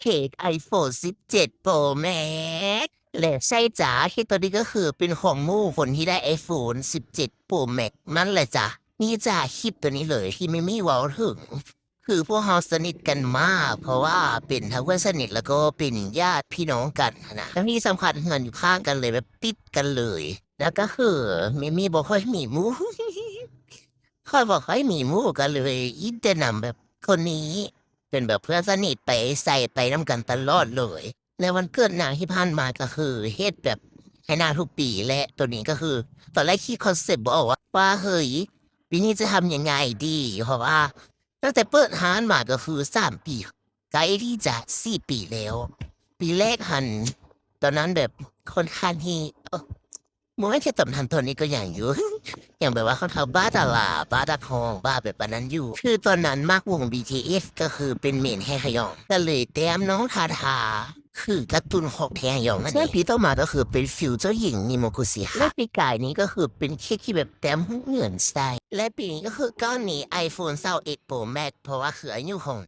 ເຄກ iPhone ສິບເຈັດ Pro Max ແລະ ໃຊ່ຈ້າ ເຄກໂຕນີ້ກໍຄືເປັນຂອງໝູ່ຄົນທີ່ໄດ້ iPhone ສິບເຈັດ Pro Max ນັ້ນແຫຼະຈ້າ. ນີ້ຈ້າ ຄລິບໂຕນີ້ເລີຍທີ່ມີມີເວົ້າເຖິງ ຄືພວກເຮົາສະໜິດກັນມາກ ເພາະວ່າເປັນທັງເພື່ອນສະໜິດ ແລ້ວກໍເປັນຍາດພີ່ນ້ອງກັນຫັ້ນນະ. ແລ້ວທີ່ສຳຄັນເຮືອນຢູ່ຂ້າງກັນເລີຍ ແບບຕິດກັນເລີຍ. ແລ້ວກໍຄືມີມີບໍ່ຄ່ອຍມີໝູ່ ຂ້ອຍບໍ່ຄ່ອຍມີໝູ່ ກໍເລີຍອິນແຕ່ນຳແບບຄົນນີ້ ເປັນແບບເພື່ອນສະໜິດ ໄປໃສໄປນຳກັນຕະຫຼອດເລີຍ. ໃນວັນເກີດນາງທີ່ຜ່ານມາກໍຄືເຮັດແບບໃຫ້ນາງທຸກປີ ແລະ ໂຕນີ້ກໍຄືຕອນແລກຄິດຄອນເຊັບບໍ່ອອກວ່າ ວ່າ ເຮີ້ຍ ປີນີ້ຈະທຳຍັງໄງດີ ເພາະວ່າຕັ້ງແຕ່ເປີດຮ້ານມາກໍຄືສາມປີ ໃກ້ທີ່ຈະສີ່ປີແລ້ວ. ປີແລກຫັ້ນ ຕອນນັ້ນແບບຄ່ອນຂ້າງທີ່ ເອີ ບໍ່ແມ່ນແຄ່ຕອນນັ້ນ ຕອນນີ້ກໍຍັງຢູ່ ຍັງແບບວ່າຄ່ອນຂ້າງບ້າດາລາ ບ້ານັກຮ້ອງ ບ້າແບບປານນັ້ນຢູ່. ຄືຕອນນັ້ນມັກວົງ BTS ກໍຄືເປັນເມນໃຫ້ຂະຫຍອງ ກໍເລີຍແຕ້ມນ້ອງທາທາ ຄືກາຕູນຂອງແທ້ຂະຫຍອງນັ້ນເອງ. ສ່ວນປີຕໍ່ມາກໍຄືເປັນ Future ຍິງ Nimokushi ແລະ ປີກາຍນີ້ກໍຄືເປັນເຄກທີ່ແບບແຕ້ມຮູບເງິນໃສ່ ແລະ ປີນີ້ກໍຄືກ້ອນນີ້ iPhone ຊາວເອັດ Pro Max ເພາະວ່າຄືອາຍຸຂອງ